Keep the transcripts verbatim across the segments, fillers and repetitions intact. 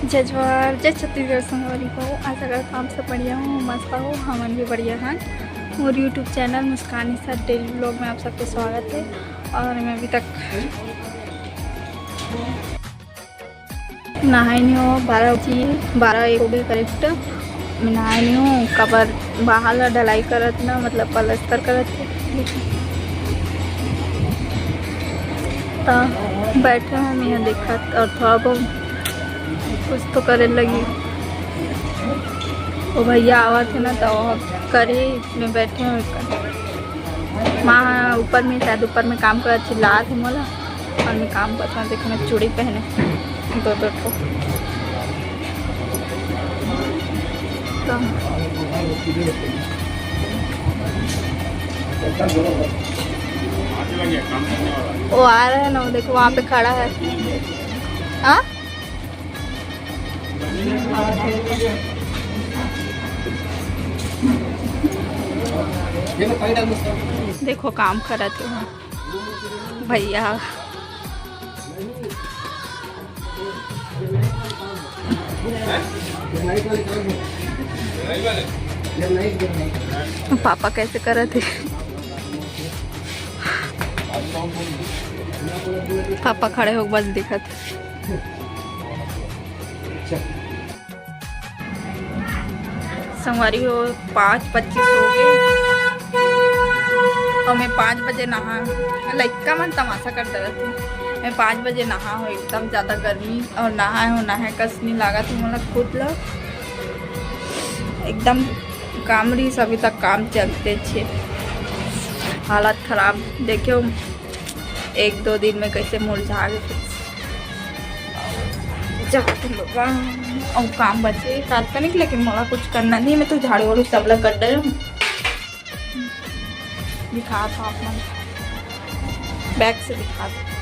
जय जोहार, जय छत्तीसगढ़ संगवारी हो। आशा करत हँव आप सब बढ़िया हो, मस्त हो, हमन भी बढ़िया हन। मोर YouTube चैनल मुस्कान के साथ डेली व्लॉग में आप सबके स्वागत है। और मैं अभी तक नहाए नहीं हो, बारह बजे, बारह एक हो गए करेक्ट। मैं नहाए नहीं हो, काबर बाहर ला ढलाई करत ना, मतलब पलस्तर करत हे। तो बैठे हो, मैं देखत और थोड़ा बहुत कुछ तो करे लगी। वो भैया आवत है ना, तो वो करे, मैं बैठे हो। माँ ऊपर में, शायद ऊपर में काम करत, चिल्लात है मोला। और मैं काम करता हूँ। देखो, मैं चूड़ी पहने दो दो ठो। तो वो आ रहा है ना, वो देखो वहाँ पे खड़ा है। हाँ, देखो काम करत है भैया। पापा कैसे करत है? पापा खड़े हो बस दिखत। संगवारी हो, पाँच पच्चीस हो गए और मैं पाँच बजे नहा, लइका मन तमाशा करते रहते। मैं पाँच बजे नहा हो, एकदम ज़्यादा गर्मी और नहाए हो, नहाए कस नहीं लागत है मोला खुद ला। एकदम काम रही, अभी तक काम चलते छे, हालत खराब। देखियो एक दो दिन में कैसे मुरझा गए। जब तुम लोग, अउ काम बचे, काट का नहीं, लेकिन मोला कुछ करना नहीं, मैं तो झाड़ू वाड़ू सब ला कर डरे हूँ। दिखा था आप मन, बैक से दिखा था।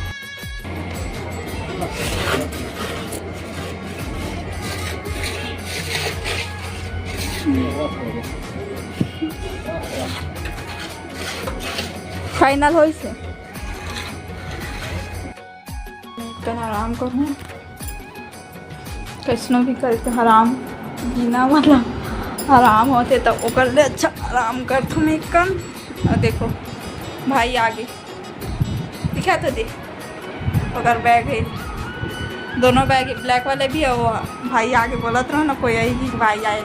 फाइनल होइस हे। कन आराम करहूँ, कैसनो भी करके आराम, बिना मतलब आराम होते तो ओकर ले अच्छा आराम करथूँ मैं कन। और देखो भाई आगे, दिखा तो दे, ओकर बैग है, दोनों बैग, ब्लैक वाले भी है। वो भाई आगे बोलत रहो ना, कोई आएगी, भाई आए।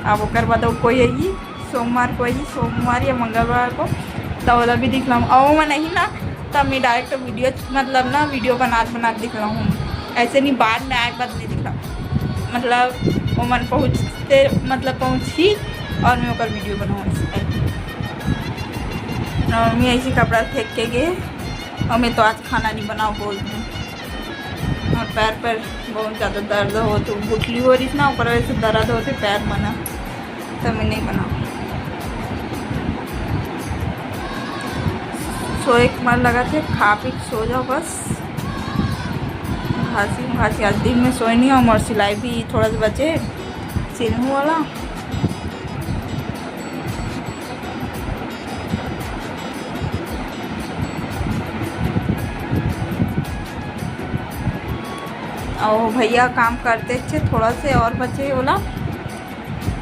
अब ओकर बाद अउ कोई आही, सोमवार को आही, सोमवार या मंगलवार को, त ओला भी दिखलाऊँ। अउ ओमन आही ना, त मैं डायरेक्ट वीडियो, मतलब ना, वीडियो बनात बनात दिखलाऊँ। ऐसे नहीं, बाद में आए के बाद नहीं दिखलाऊँ। मतलब ओमन पहुँचते, मतलब पहुँची और मैं ओकर वीडियो बनाऊँ ऐसे करके। और मैं ऐसे कपड़ा फेंक के गए, और मैं तो आज खाना नहीं बनाओ बोल दूँ। और पैर पर बहुत ज़्यादा दर्द होत, गुठली हो रही ना, ओकर वजह से दर्द होते पैर मना, तो मैं नहीं बनाओ। सोए के मन लगा थे, खा पी के सो जाओ बस। घासी घासी आज दिन में सोए नहीं हूँ, और सिलाई भी थोड़ा सा बचे, सिलहूँ वाला। अउ भैया काम करते थे, थोड़ा से और बचे ओला,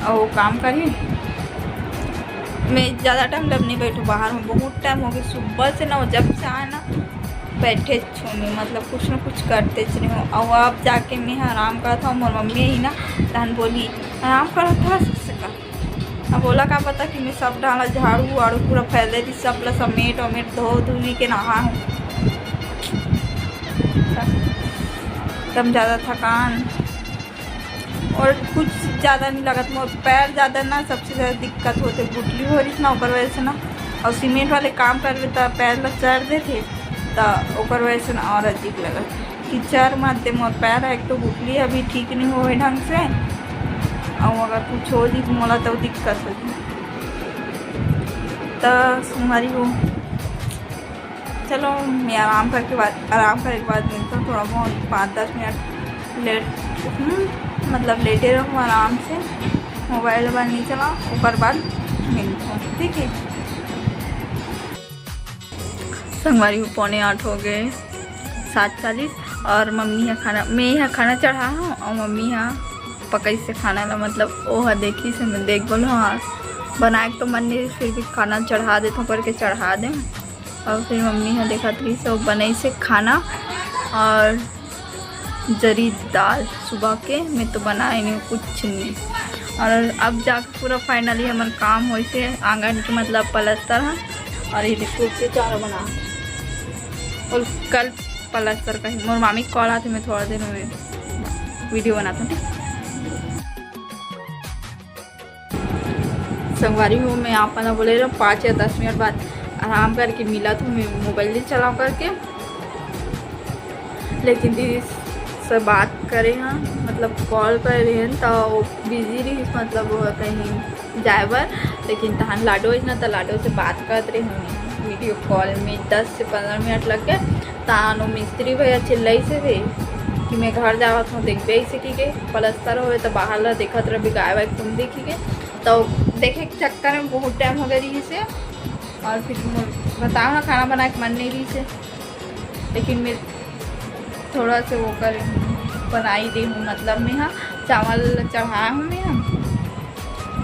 अउ काम करी। मैं ज़्यादा टाइम लब नहीं बैठो बाहर में, बहुत टाइम हो गया सुबह से ना, वो जब से आए ना बैठे छो मैं, मतलब कुछ ना कुछ करते च रहे हो। अउ अब जाके मैं आराम करत हूँ, मोर मम्मी ही ना तहन बोली, "आराम करत हस?" अब ओला का पता कि मैं सब डाला झाड़ू वाड़ू पूरा फैले रही, सब ला समेट वमेट धो धुई के नहा हूँ। एकदम ज़्यादा थकान और कुछ ज़्यादा नहीं लगत मोर। पैर ज़्यादा ना, सबसे ज़्यादा दिक्कत होते, गुठली हो रही ना, ओकर वजह से ना। और सीमेंट वाले काम करबे त पैर ला चढ़ देते, त ओकर वजह से ना और अजीब लगत। कीचड़ मारते मोर पैर, एक तो गुठली अभी ठीक नहीं होए ढंग से, और अगर कुछ हो जी मोला तो दिक्कत हो जी। तो संगवारी हो, चलो मैं आराम करके बाद, आराम करे के बाद मिलता हूँ, थोड़ा बहुत पाँच दस मिनट लेट, हम्म, मतलब लेटे रहूँ आराम से, मोबाइल वोबाइल नहीं चला, ओकर बाद मिलता हूँ, ठीक है। संगवारी हो, पौने आठ हो गए, सात चालीस। और मम्मी ह खाना, मैं ह खाना चढ़ा हूँ और मम्मी ह पकई से खाना ला, मतलब वो ह देखी से मैं देख बोलो, हाँ बनाए के तो मन नहीं, फिर भी खाना चढ़ा देता हूँ करके चढ़ा दे। और फिर मम्मी ह देखत रही से वो बनई से खाना और जरी दाल सुबह के, मैं तो बनाए नहीं कुछ नहीं। और अब जाके पूरा finally हमर काम होइसे आंगन के, मतलब पलस्तर ह। और ये देखो, ये चारो बना, और कल पलस्तर का ही मोर मामी के call आथे, मैं थोड़ा देर में video बनाता हूँ, ठीक। संगवारी हो, मैं आप मन ला बोले रहा पाँच या दस मिनट बाद आराम करके मिलत हूँ, मैं मोबाइल नहीं चलाऊँ करके। लेकिन दीदी से बात करे हैं, मतलब call करे रहे हैं, तो वो busy रही, मतलब वो कहीं जाए बर। लेकिन तहान लाडो इतना, तो लाडो से बात करत रहे हूँ video call में, दस से पंद्रह मिनट लग गए। तहान वो मिस्त्री भैया चिल्लाई से थे कि मैं घर जावत हूँ, देखबे ऐसे की के पलस्तर होए तो बाहर ला देखत रह, गाय वाय खून देखी के। तो देखे के चक्कर में बहुत टाइम हो गया रही से, और फिर मोर बताओ ना, खाना बनाए के मन नहीं रही से, लेकिन मैं थोड़ा से वो कर बनाई दे हूँ, मतलब मैं हाँ चावल चढ़ाया हूँ मैं हाँ।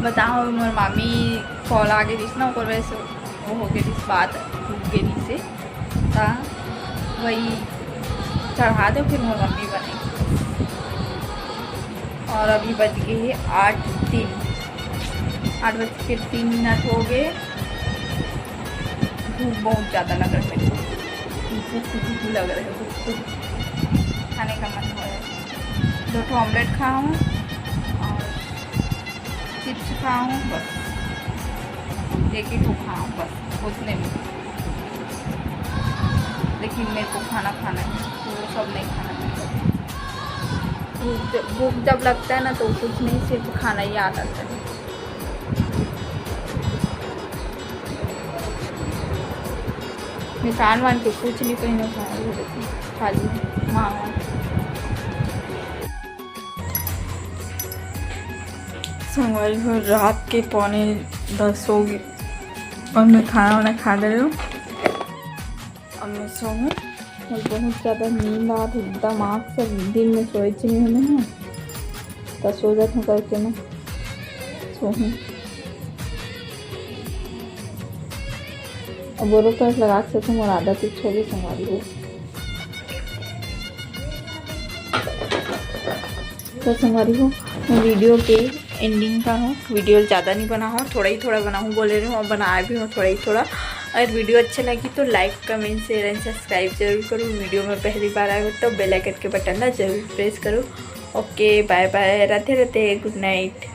बताओ, मोर मामी call आ गई रहीस ना, ओकर वजह से वो हो गई रहीस, बात रुक गई रहीस से, ता वही चढ़ा दे, फिर मोर मम्मी बने। और अभी बज गई है आठ तीन, आठ बज के तीन मिनट हो गए। भूख बहुत ज़्यादा लग रहा है मेरे को, भूख भूख लग रहा है, भूख भूख खाने का मन हो रहा है। दो ठो ऑमलेट खाऊँ और चिप्स खाऊँ, बस एक ही ठो खाऊँ बस, उतने में। लेकिन मेरे को खाना खाना है, तो वो सब नहीं खाना है। भूख जब, भूख जब लगता है ना, तो कुछ नहीं, सिर्फ खाना ही याद आता है। निशान मान के कुछ नहीं पहने, खाली मामा। संगवारी हो, रात के पौने दस हो गए और मैं खाना वाना खा ले रही हूँ। अब मैं सोऊँ। मोर बहुत ज़्यादा नींद आत हे, एकदम आँख से दिन में सोए च नहीं हूँ मैं, तो सो जात हूँ करके मैं सोहूँ। अब बोरो प्लस लगा के सोचूँ, मोर आदत ही छोड़ी संगवारी हो। तो संगवारी हो, मैं video के ending का हूँ, video ज़्यादा नहीं बना हूँ, थोड़ा ही थोड़ा बना हूँ बोले रही हूँ, और बनाया भी हूँ थोड़ा ही थोड़ा। अगर video अच्छा लगी तो like, comment, share and subscribe जरूर करो। Video में पहली बार आए हो तो bell icon के button ला जरूर press करो। OK, bye bye, Radhe Radhe, good night।